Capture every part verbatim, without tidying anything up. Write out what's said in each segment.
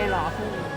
老虎。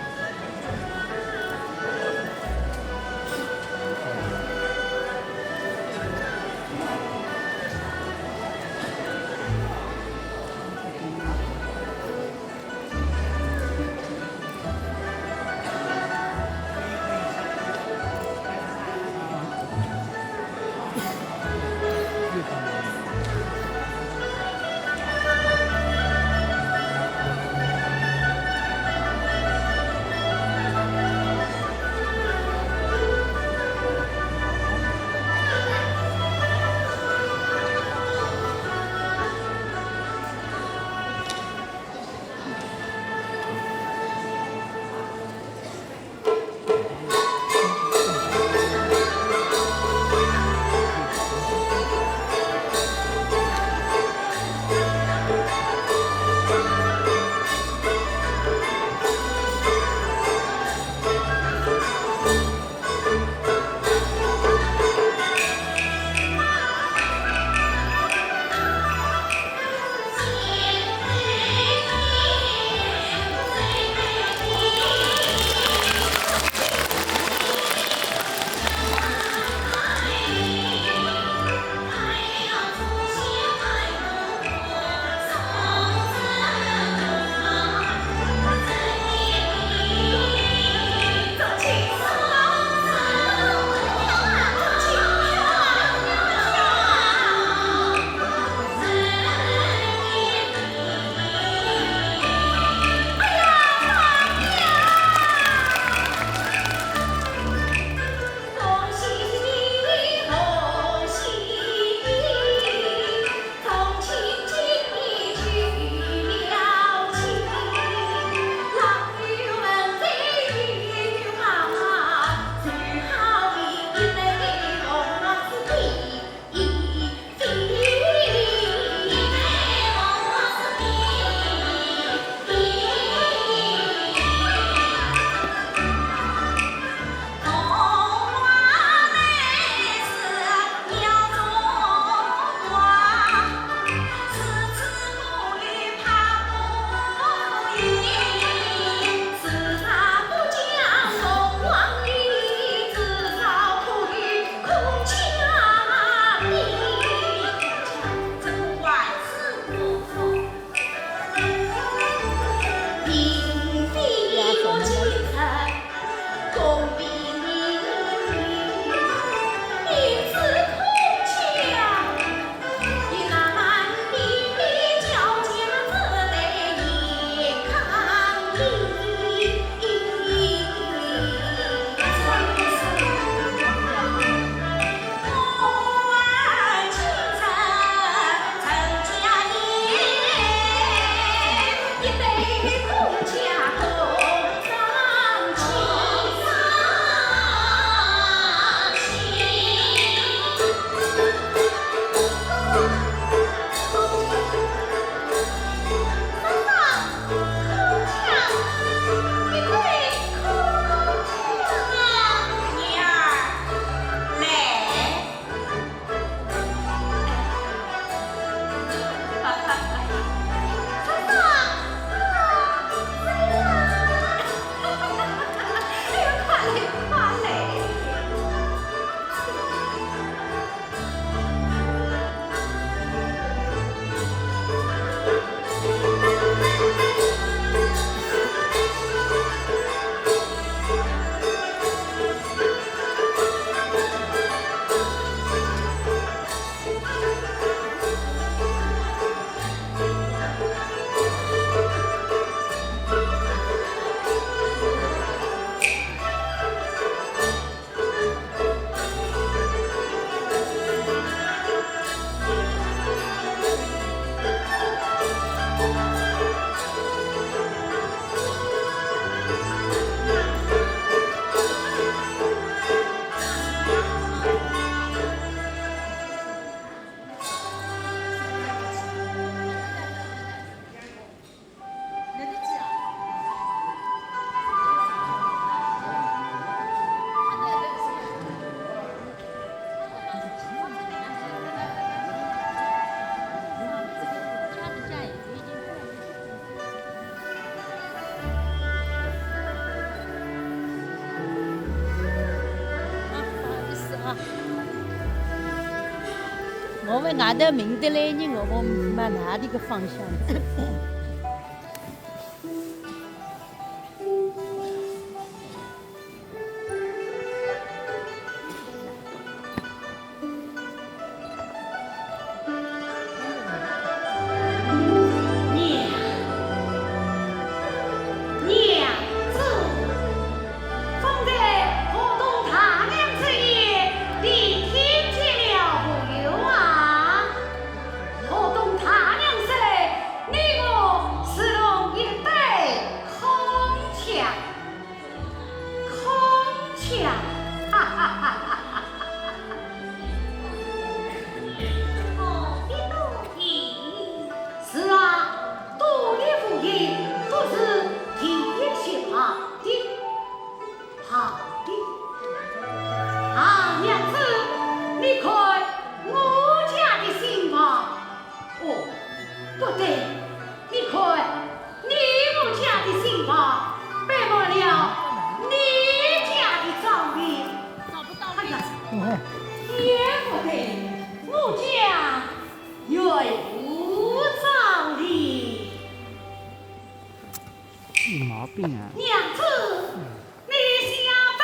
我们外头明得来呢，我们往哪里个方向走？娘，娘子。 方才河东大娘之言，你听见了无有啊？河东大娘说，你我如同一对铿锵，铿锵，哈哈哈哈哈哈。我一度疑。是啊，多的无疑，都是第一些怕的。 好的。啊，娘子，你看我家的新房。哦，不对，你看你我家的新房，摆满了你家的妆奁。哎呀，也不对，我家原无妆奁。 有毛病啊。娘子，你想得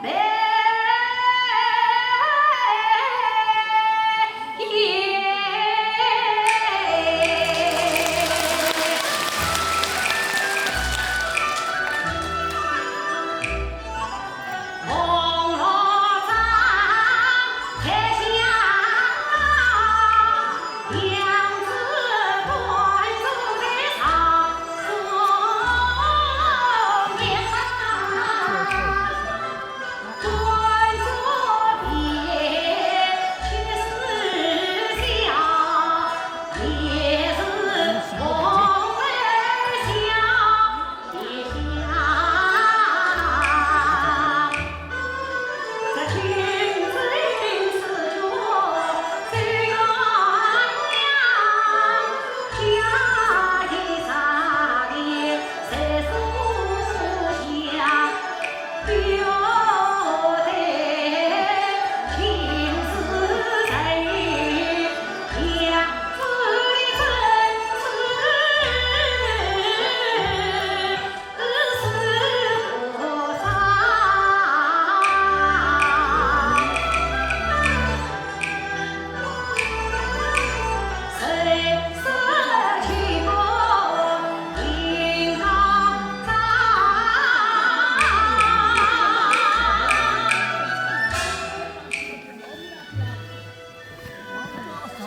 美。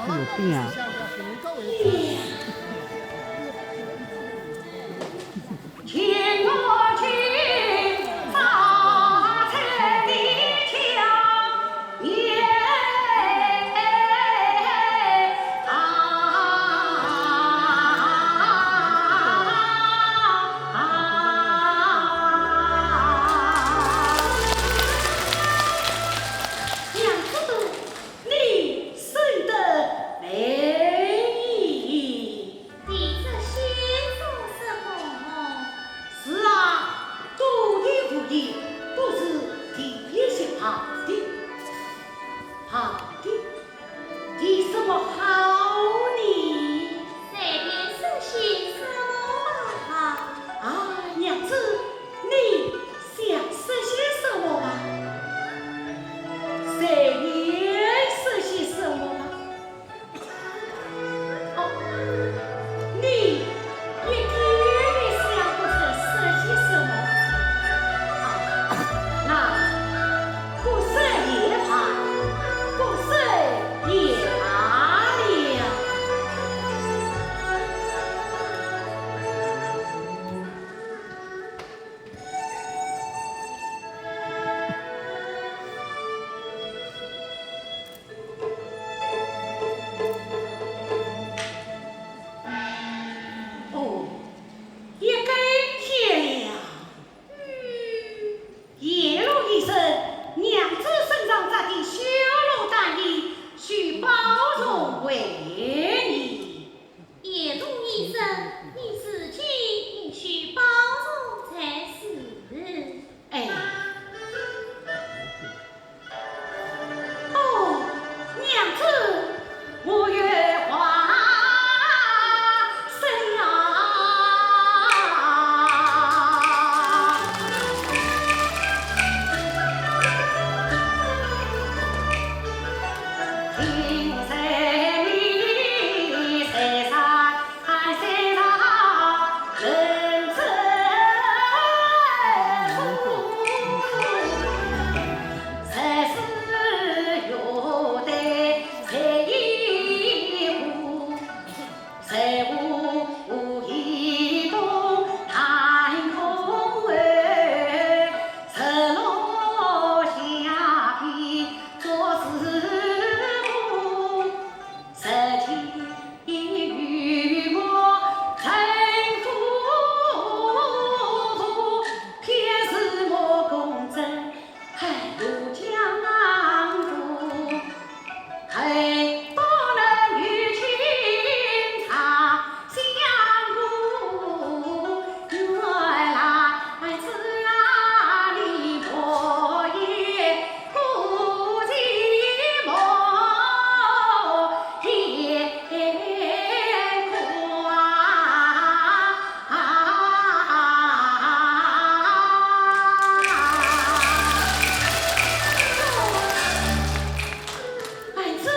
有病啊！孩子，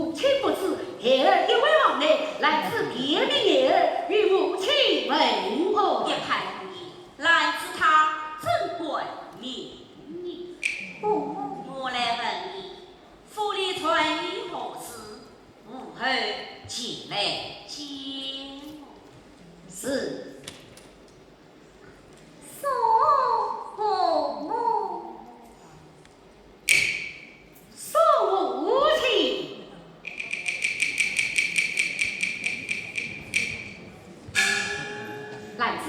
母亲不知，孩儿一回房内，兰子便命孩儿与母亲问安。叶派无言，兰子她怎敢明言？我来问你，府里传你何事？ 武后前来见我。是。送父母。送父亲。兰子，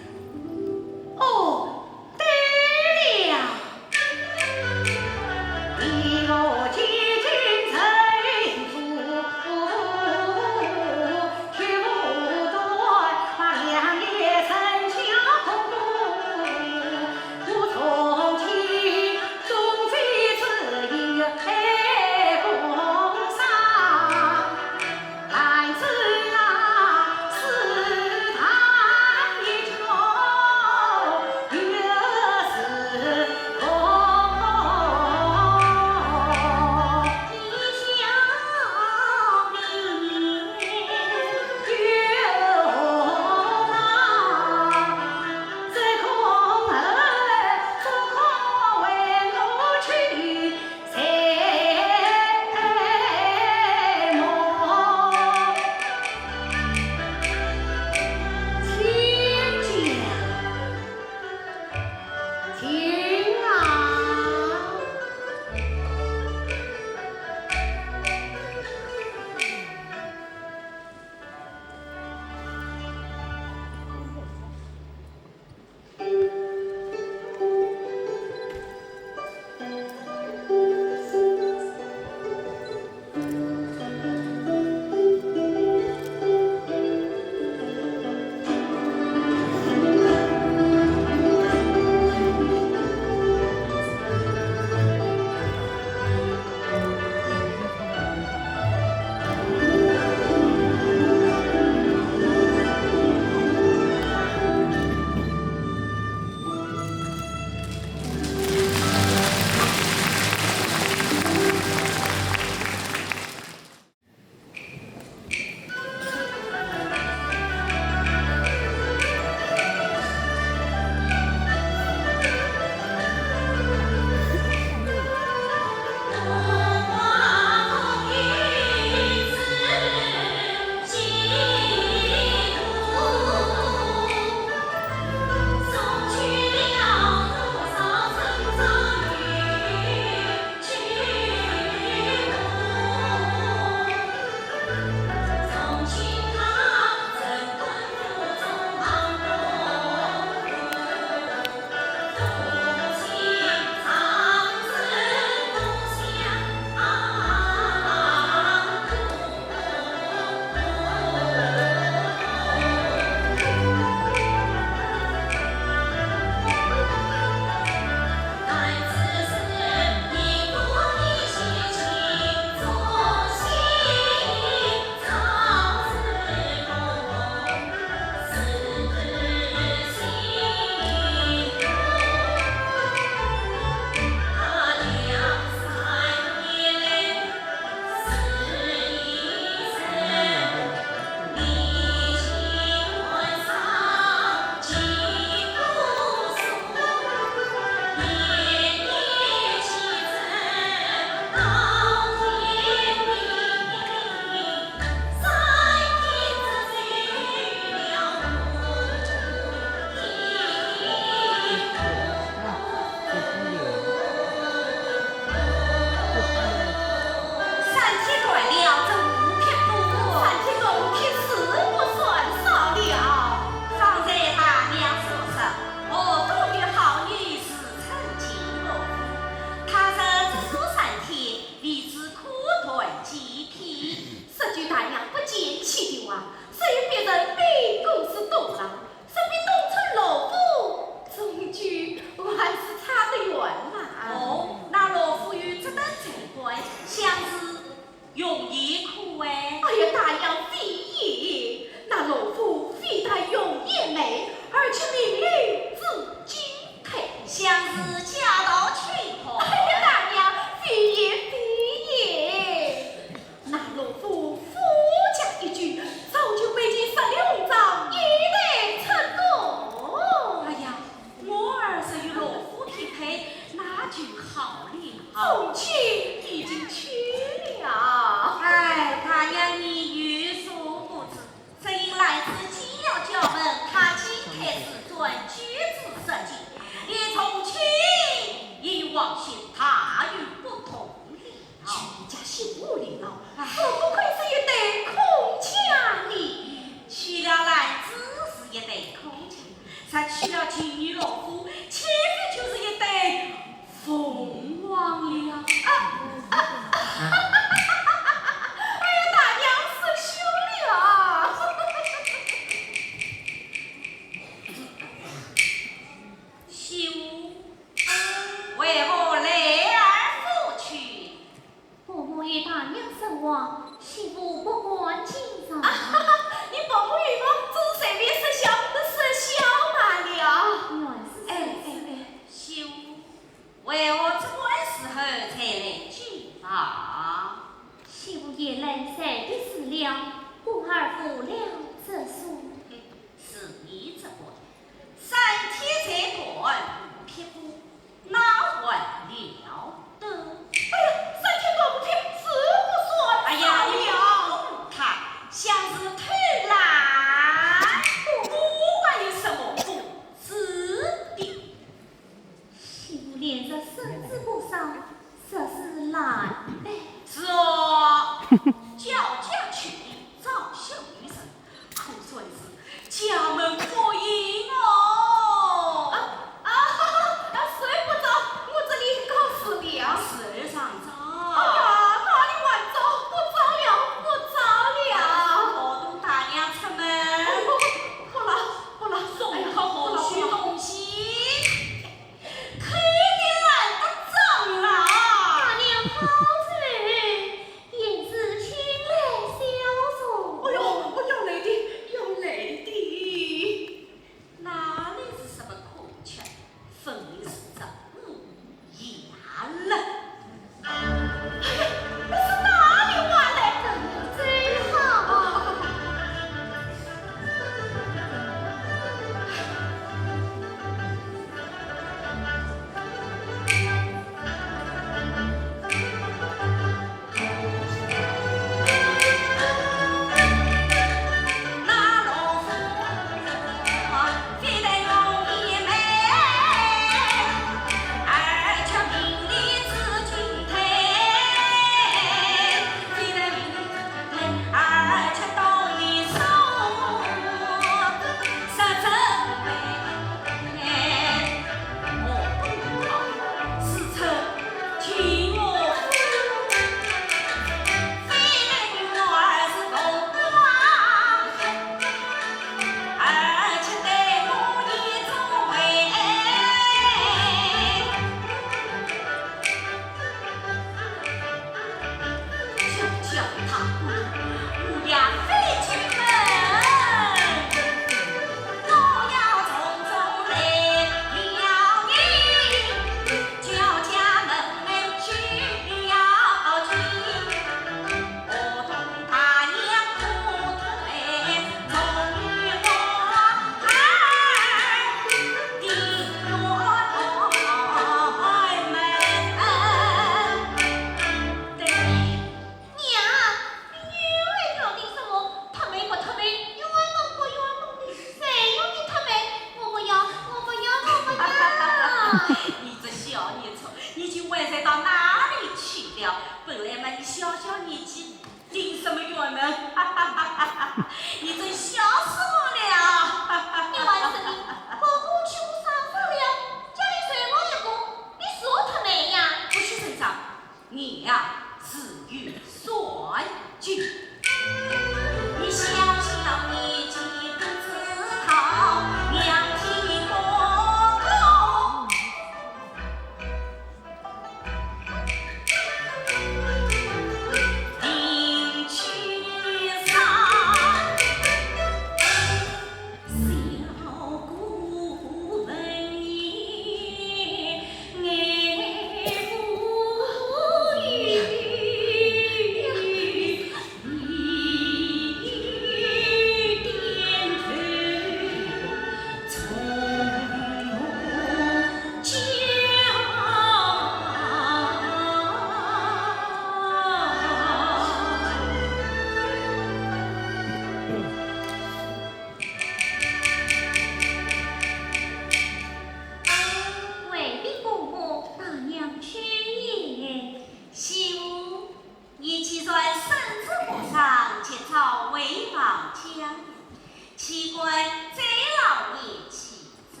机关再劳你几日。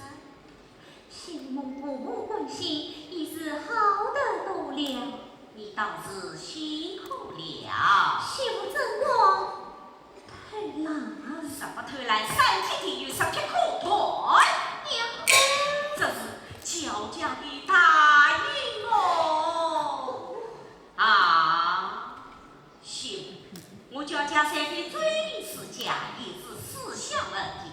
谢母伯母关心，已是好得多了。你倒是辛苦了。谢母怎敢偷懒？什么偷懒？三天天有十撇口断。娘。这是焦家的大印哦。啊， 行，我焦家三番追你四家，也是四下问的。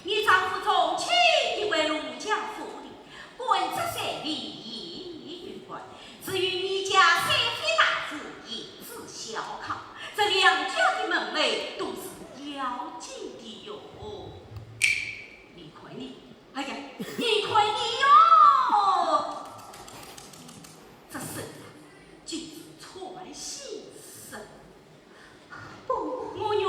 你丈夫从前也为奴家所立，官职三品也有官。至于你家三番大字，也是小康，这两家的门楣都是要紧的哟。你看你，哎呀，你看你哟！ 这身啊，竟是穿新身。不，我愿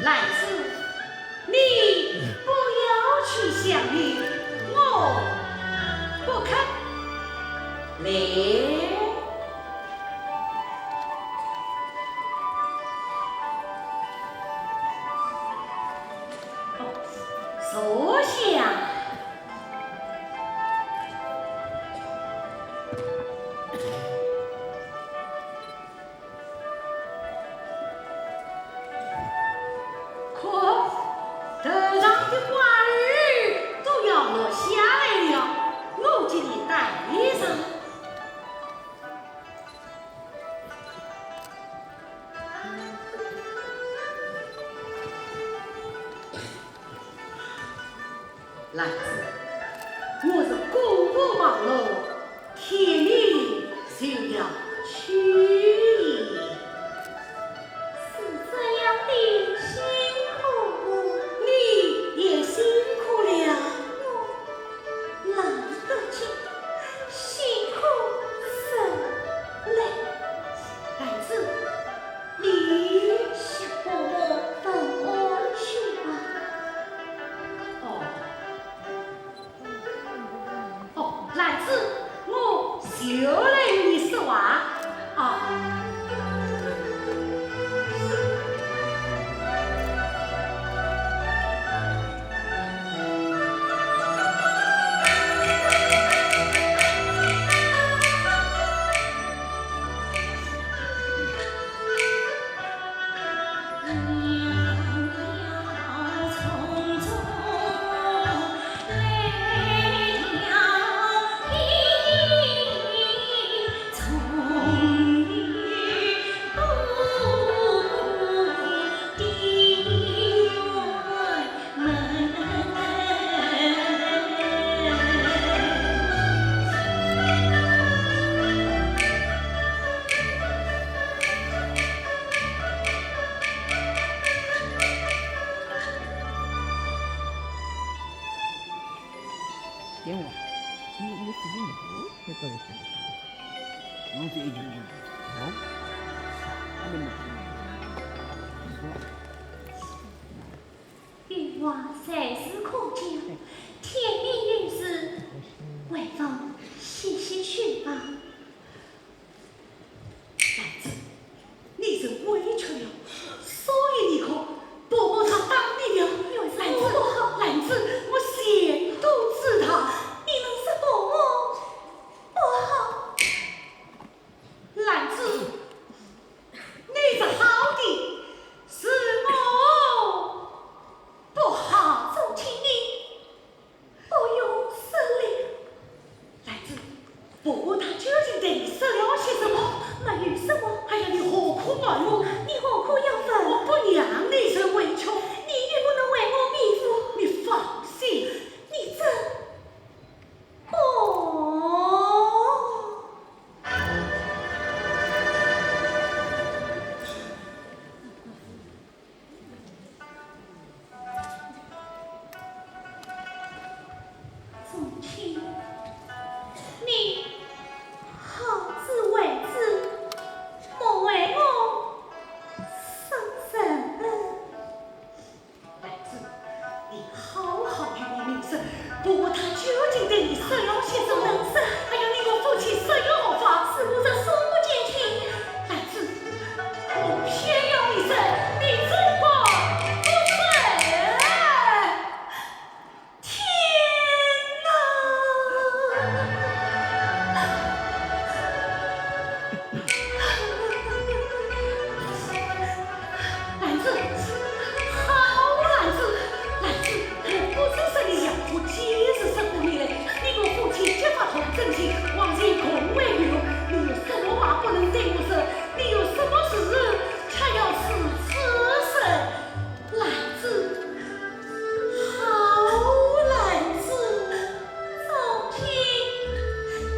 兰子，你不要去想你，我不肯。来。坐下。 看，头上的花儿都要落下来了，我给你戴上。兰子，我是过目望楼， 天明就要去矣。是这样的，辛苦。你也辛苦了。我来得及，辛苦谁来？兰子，你向伯母问安去吧。哦。 哦，兰子，我就来与你说话。啊。电话，你，你自己弄，你到底是，弄这一句，啊？他们弄，你说。 月华在此苦叫，天明有事，还望歇歇去吧。兰子，你受委屈了，所以你哭，伯母她打你了。兰子，兰子，我全都知道。你们是伯母不好。 兰子，你是好的，是我不好。宗亲，你不用说了。兰子，伯母她究竟对你说了些什么？没有什么。哎呀，你何苦瞒我？你何苦要问？我不让你受委屈。你也不能为我辩护。你放心。你真 哦。宗亲，你好自为之，莫为我伤神。 兰子，你好好与我明说，伯母她究竟对你说了些什么？不能说。哎呀，你我夫妻说又何妨？是我这说不见听。兰子，我偏要你说，你总管不说。天哪！ 兰子，好兰子，兰子，我不是说你呀，我几时说过你嘞？你我夫妻结发同根情，往前共为后，你有什么话不能对我说？你有什么事情却要如此说？兰子，好兰子。 宗亲，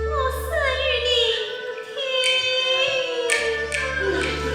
我说与你听。兰子。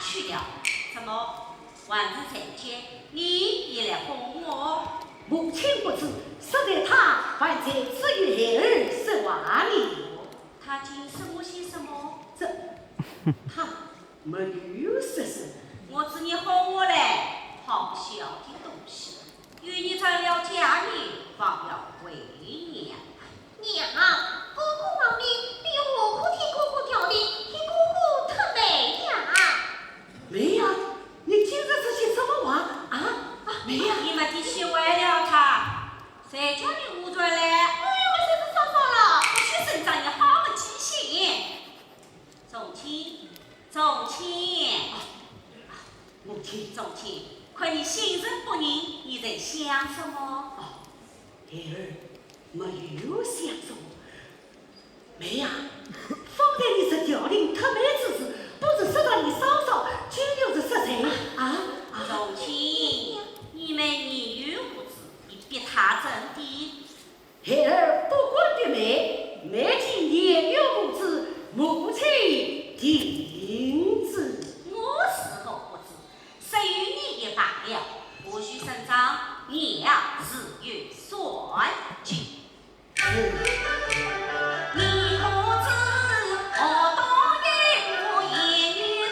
去掉。怎么，还是在家，你也来哄我？母亲不知，实在她还在自于孩儿说话呢。她竟说我些什么？这，她没有说什么。我知你哄我嘞，好笑的东西。与你成了家呢，方要为娘。 娘，哥哥望你，你何苦替哥哥调停，替哥哥脱媒呀？媒呀，你今日说些什么话啊？啊，媒呀，你们的气坏了他，谁叫你胡转来？哎呦，我说是嫂嫂了，不许声张，你好个记性。宗庆，宗庆。 母亲，宗庆，看你心神不宁，你在想什么？哦，孩儿没有想什么。媒呀，方才你说调停脱媒之事，不是说到你嫂嫂，究竟是说谁啊？啊？宗庆，你们年幼无知，你逼他真的。 孩儿不敢逼媒，媒既年幼无知，母亲定知。我是何不知，谁与你也罢了，不许声张，娘自有算计。你可知，我当年我也有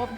你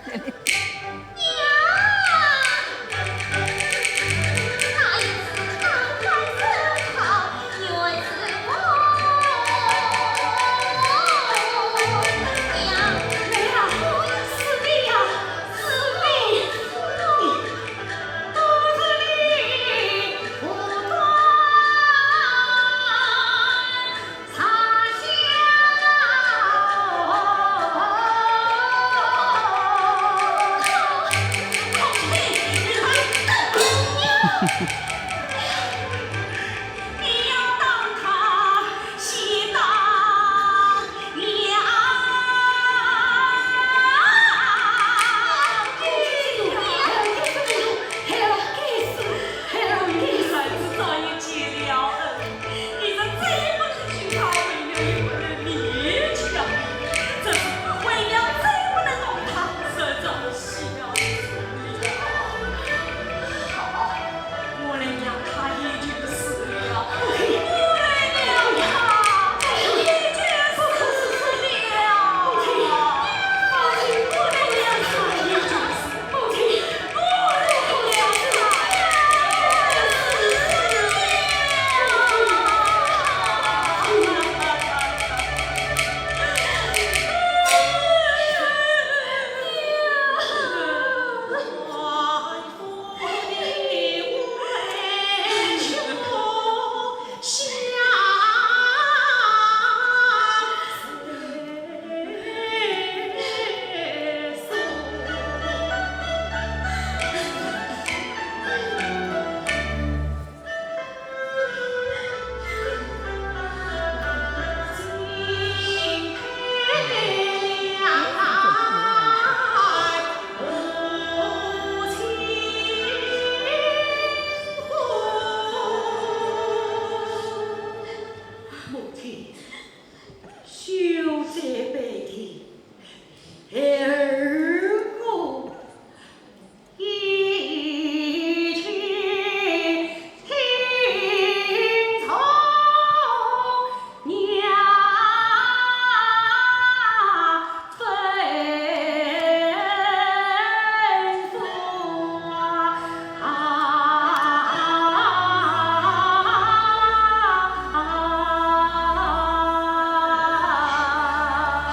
是再也不能娶她，为娘也不能离弃她，这是为娘再不能弄她，这种小子了。好，我来让她一去死了，我来让她一去死了，我来让她一去死。 母亲，休再悲啼，孩儿我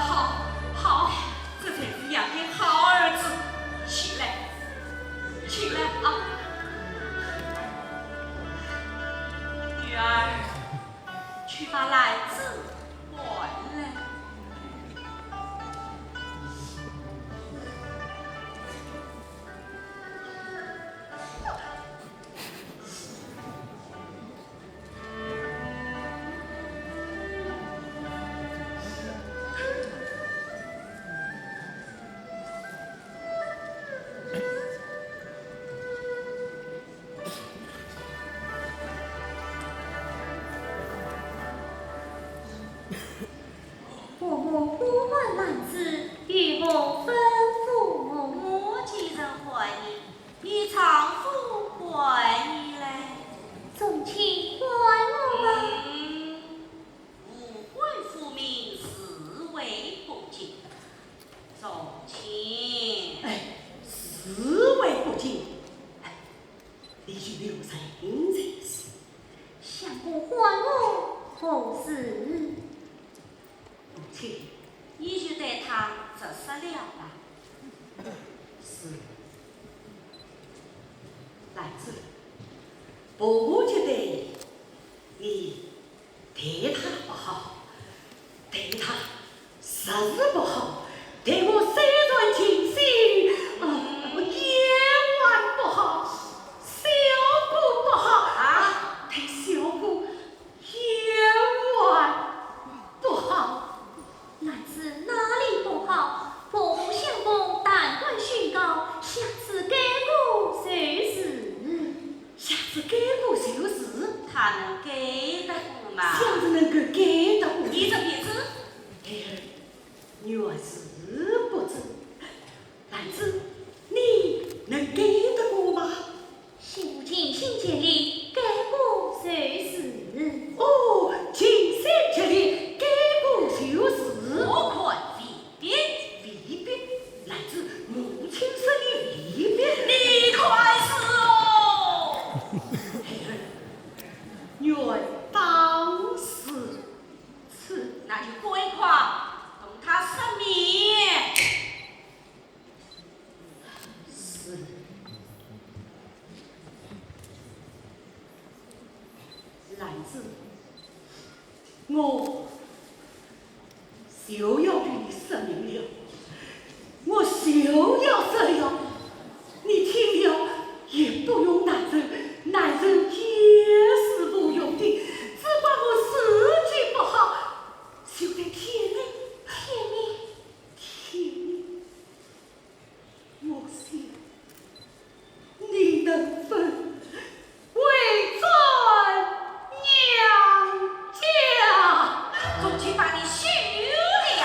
好，好，这才是养的好儿子。起来，起来啊！女儿，去把篮子还来。 伯母不满篮子，有何吩咐？我既然还你，你丈夫还你嘞？从前还我吗？嗯，污秽夫民，实为不敬。从前。哎，实为不敬。哎，你就留神才是。相公还我何事？ 母亲，你就待他直说了吧。是。兰子，伯母觉得你待他不好，待他实是不好，待我虽然尽心，啊，眼光不好，效果不好。啊？待效果 眼光不好。兰子哪里不好？伯母相公达官宣告，下次改过就是。下次改过就是？他能改得过吗？想着能够改得过。你这便知。哎，女儿是不知。 兰子，你能改得过吗？媳妇尽心尽力，改过就是。哦，尽心尽力，改过就是。我看未必。未必？兰子，我孩儿愿当如此。那就赶快同他赦免。是。兰子，我就要与你赦免了，我就要这样，你听了也不用难受，难受也是无用的，只怪我自己不好，就在天里，天里，天里。 我想，你能否回转娘家？我去把你休了呀！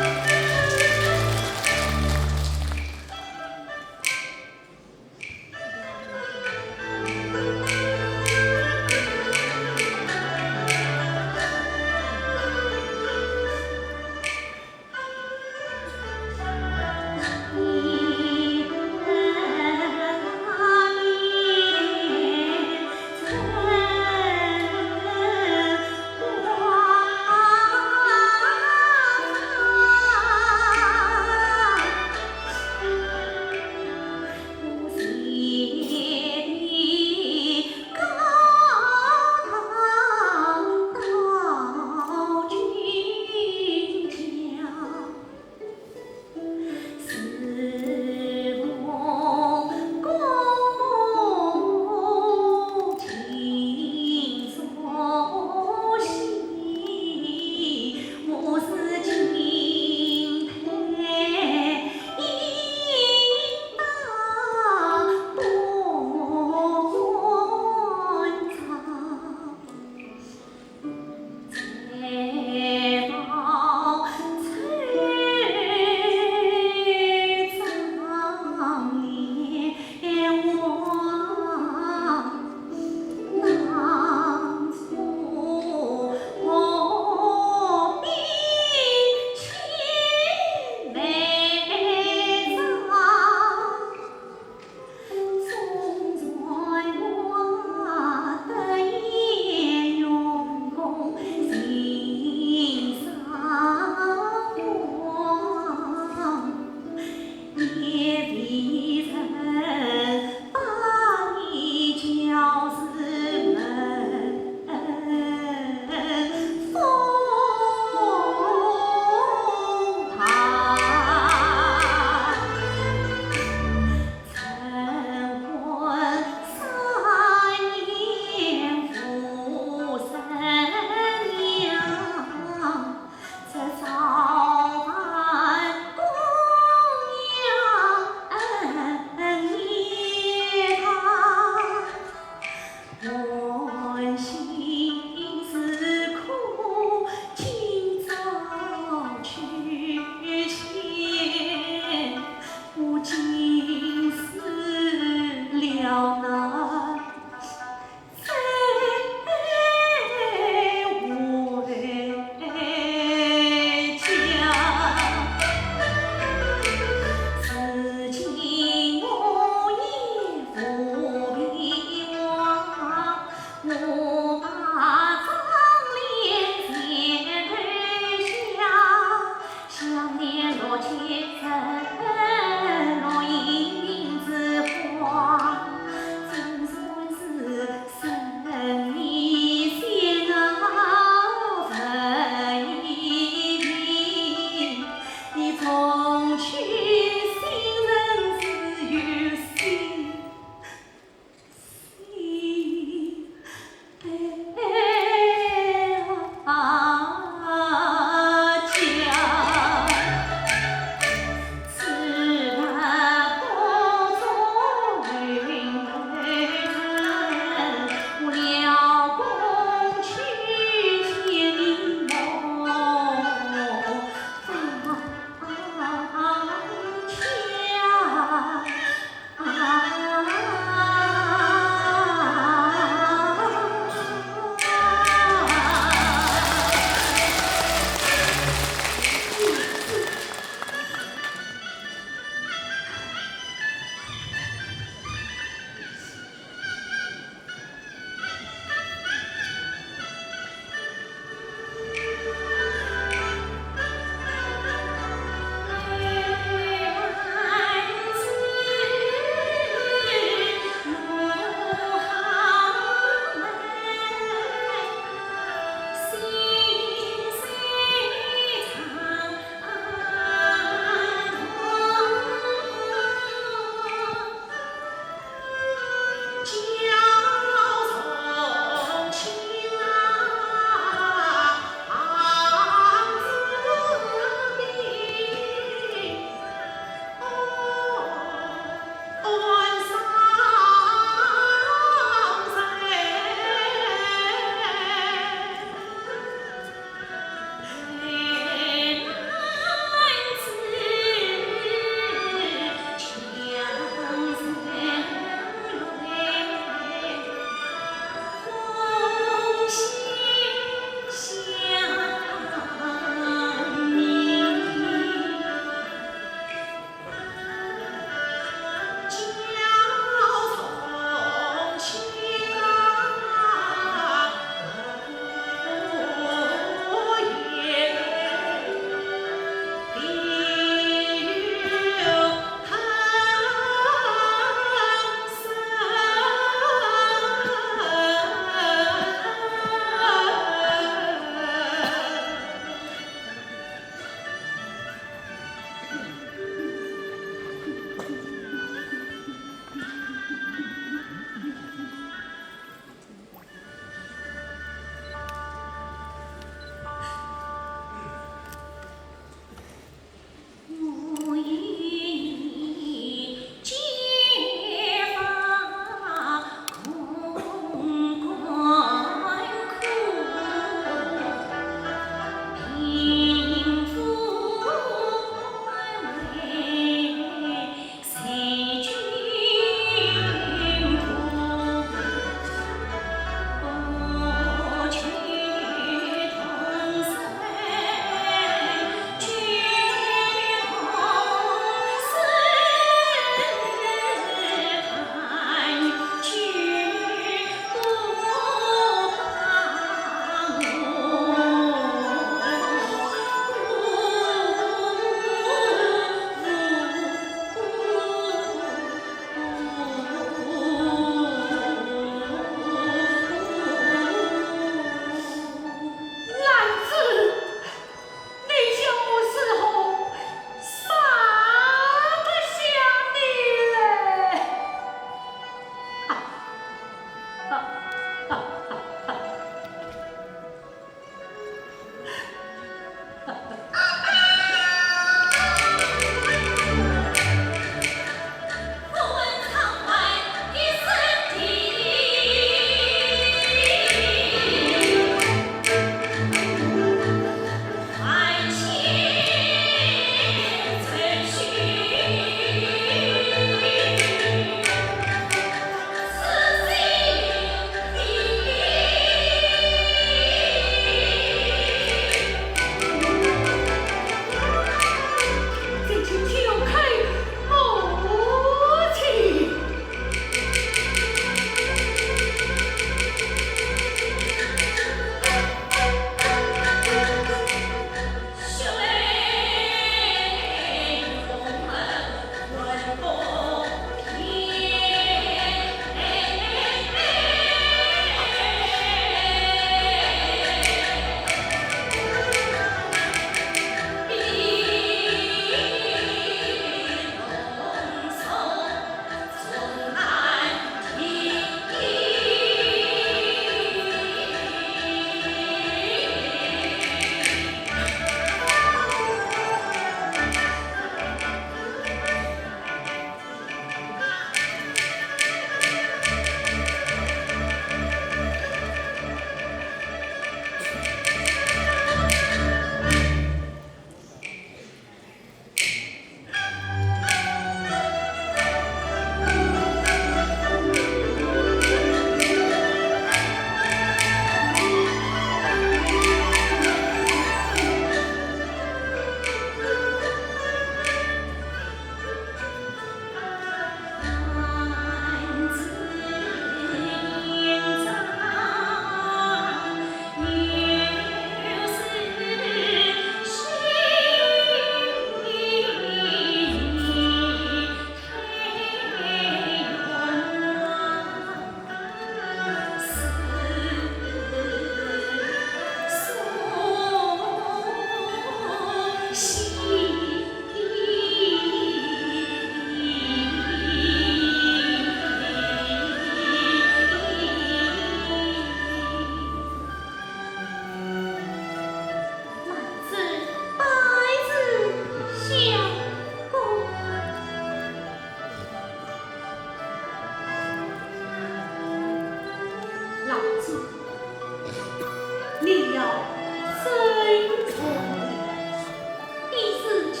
你自己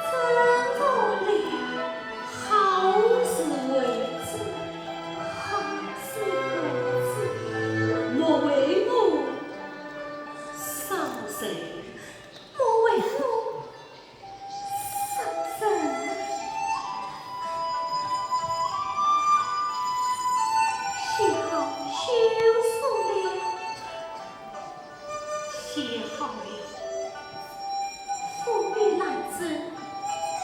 怎么了？好自为之，好自为之。莫为我伤神，莫为我伤神。写好休书了。 写好了。我与兰子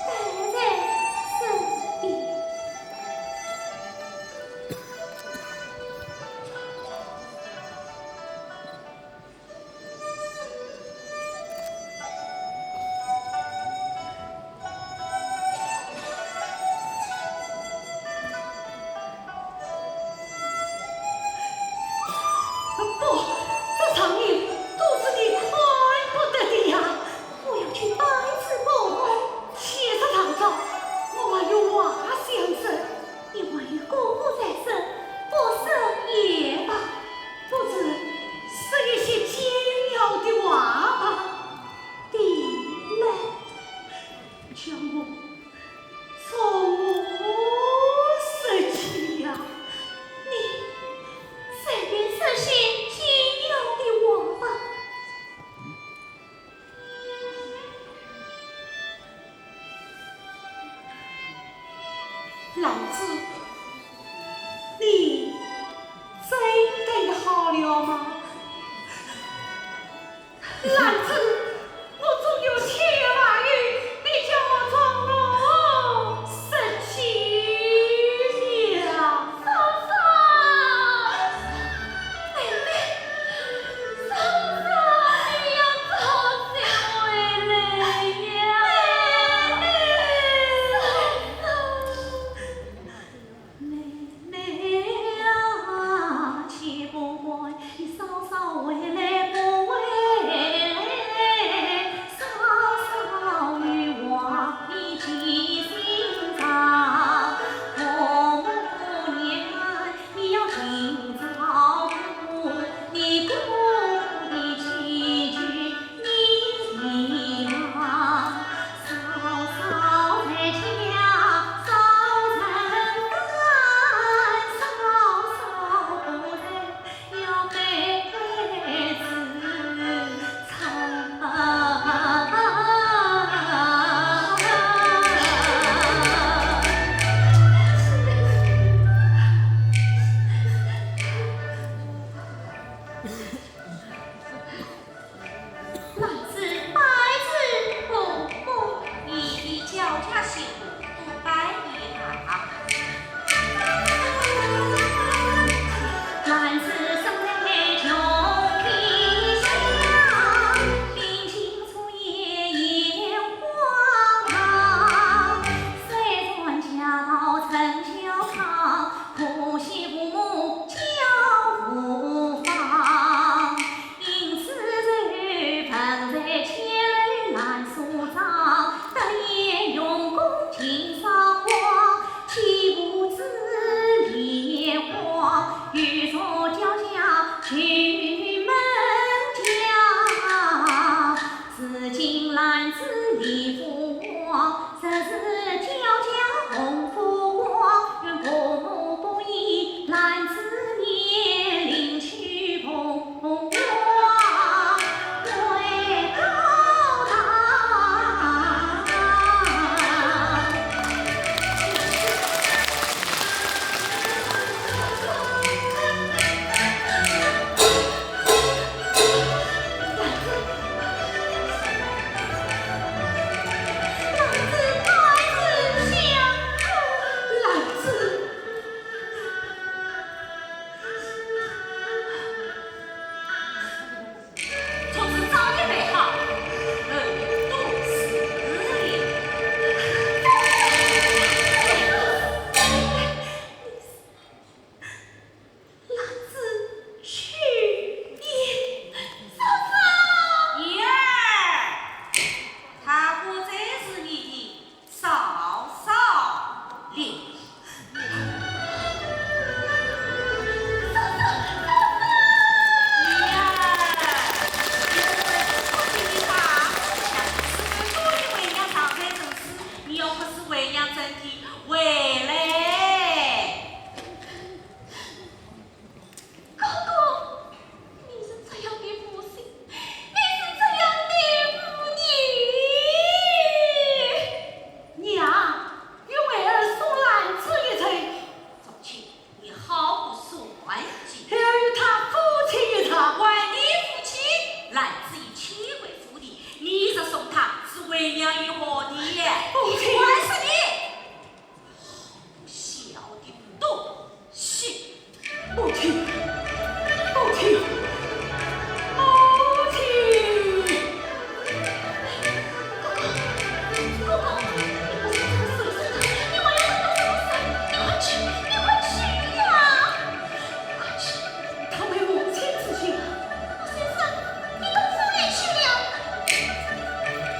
待在身边。不，这场面都是你看不得的呀！我要去拜师过后。且说唐朝，我还有话相说。你还有功夫在身，不说也罢，不如说一些简要的话吧。 的呢？将我从何说起呀？你随便说些简要的话吧。兰子，你真的好了吗？ 兰子，我总有千言万语，你叫我从何说起呀？嫂嫂，妹妹，嫂嫂，你要早些回来呀。妹妹，嫂嫂。 妹妹啊，且不管你嫂嫂回来不回来。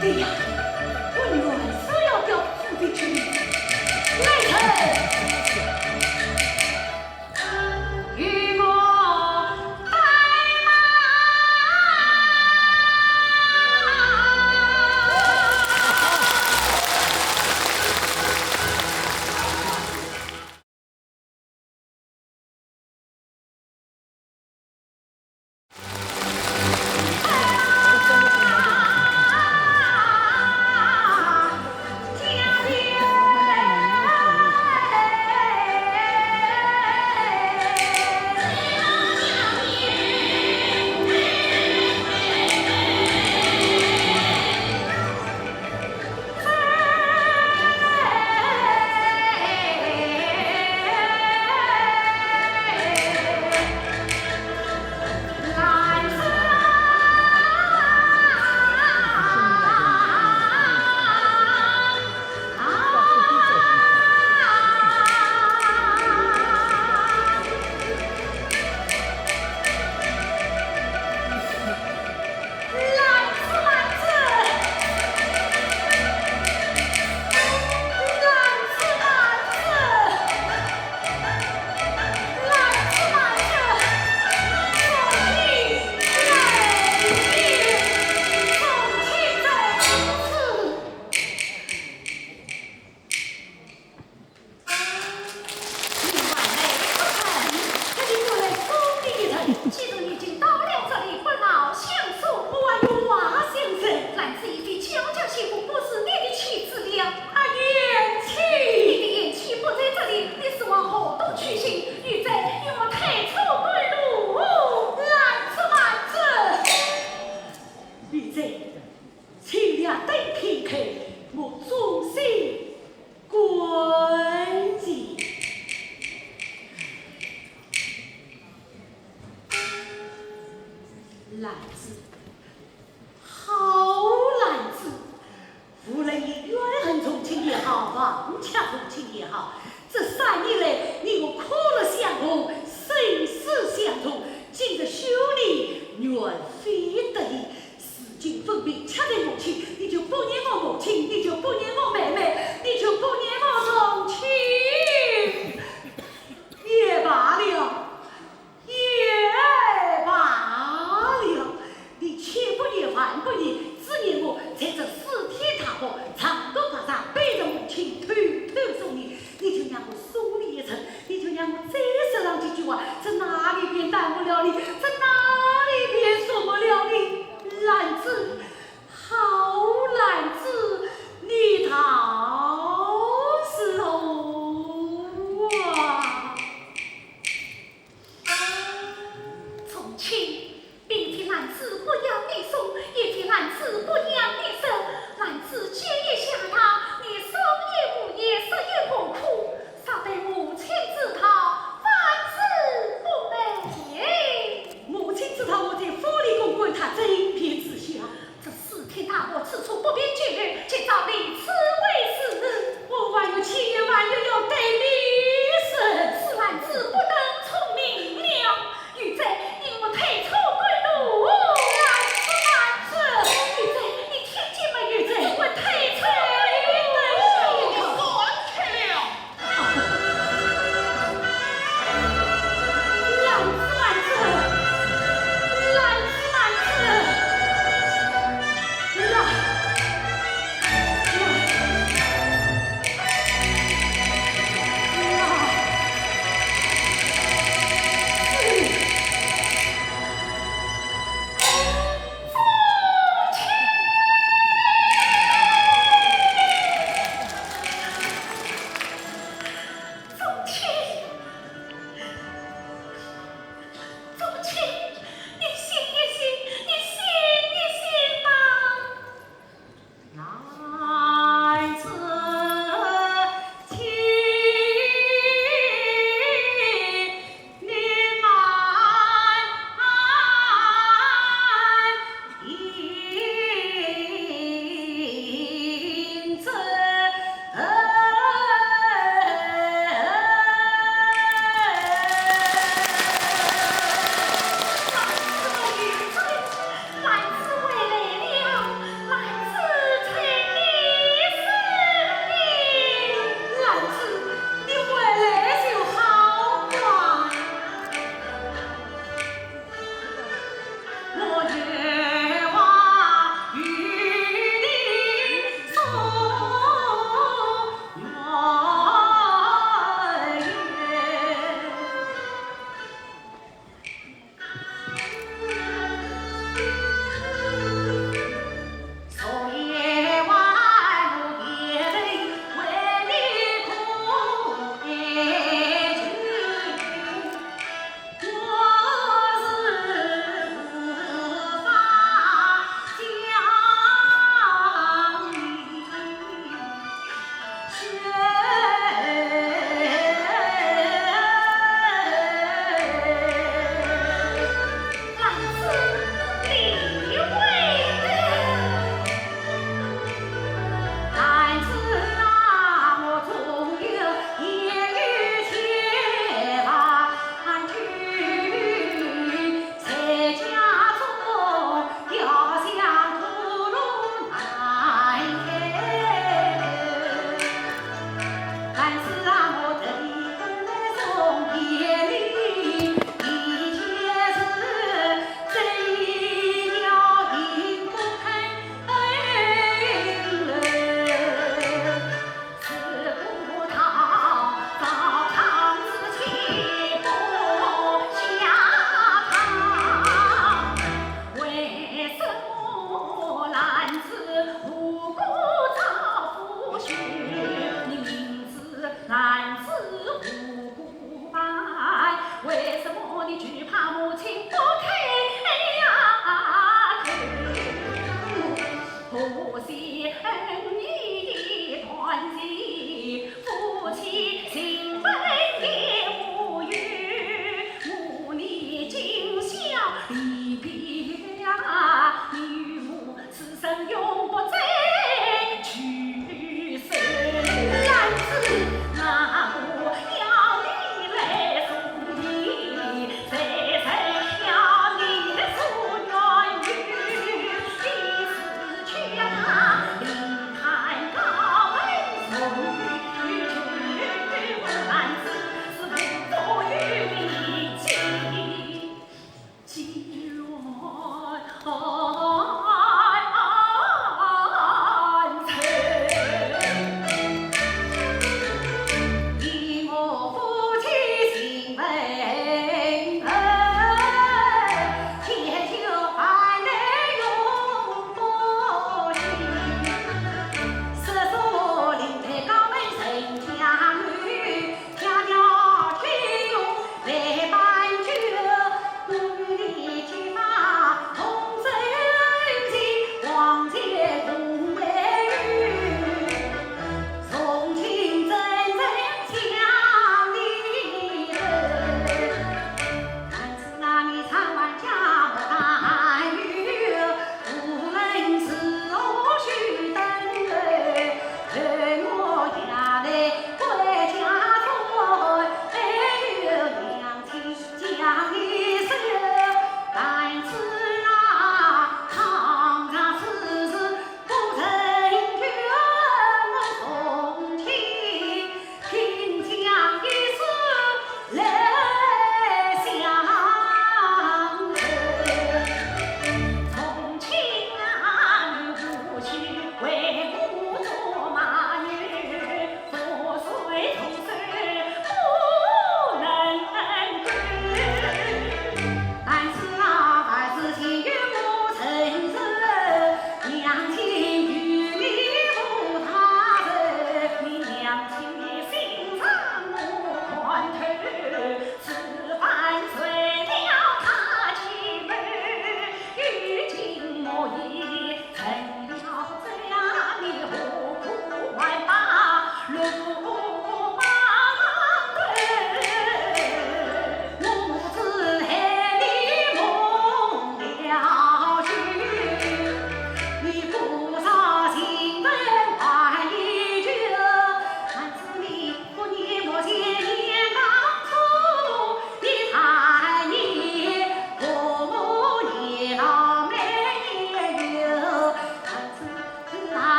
对呀，我原是要调夫人去的。来人，与我带马。既然你已经到了这里，不劳相送，我还有话相说。兰子一番，小姐心腹不是你的妻子了。啊，贤妻！你的贤妻不在这里，你是往何处去寻？贤在与我退出对路。兰子，兰子！贤在，请了等片刻，我送信 官人。兰子，好兰子，无论你怨恨从前也好，忘却从